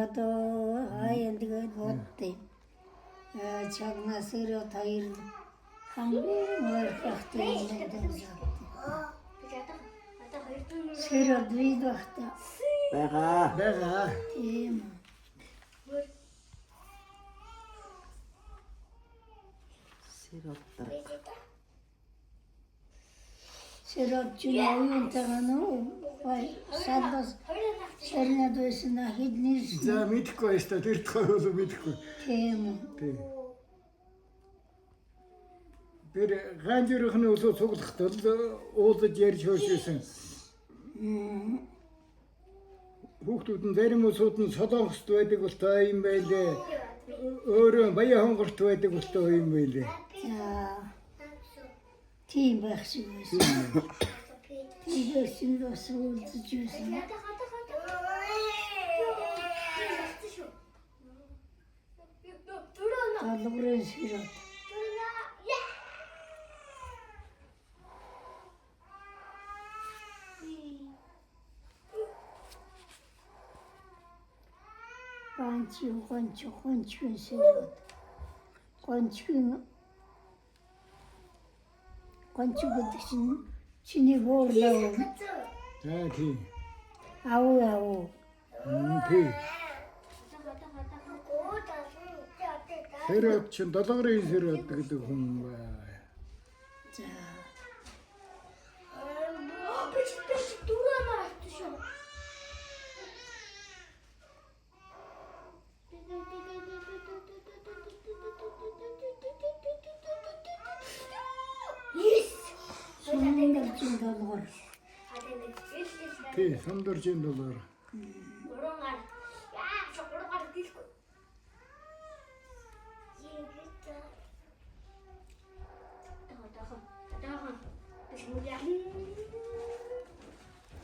Одоо хаяа тэгээд боддیں۔ Чагнаа сэрот хоёр хамгийн ойрхохтой юм байна. Сэрот бид багта. Байгаа. Байгаа. Тийм. Сэротдар. Сэрот чинь оюунтайгаа нөө сандас сэрнэд байсан хиднэр За мэдэхгүй байж та тэр тухай бол мэдэхгүй. тийм. Тий. Тэр ганжирхны өсөө цуглахад л уулаж ярьж хөөж байсан. Хүүхдүүд нь зарим өсүүд нь Солонгост байдаг болтой юм байлээ. Өөрөө Баян хонгорт байдаг болтой юм байлээ. За тийм байх шиг байсан. Тийм байсан бас уулзаж байсан. Долгорын сэрот. Ганч гонч гончгийн сэрот. Гончгийн гонч гэдэг чинь чиний буурлаа. За тий. Ав ав. Тий. Сэрот чинь долгорын сэрот гэдэг хүн бай. За. Сундарчин долгор. Тий, сундарчин долгор.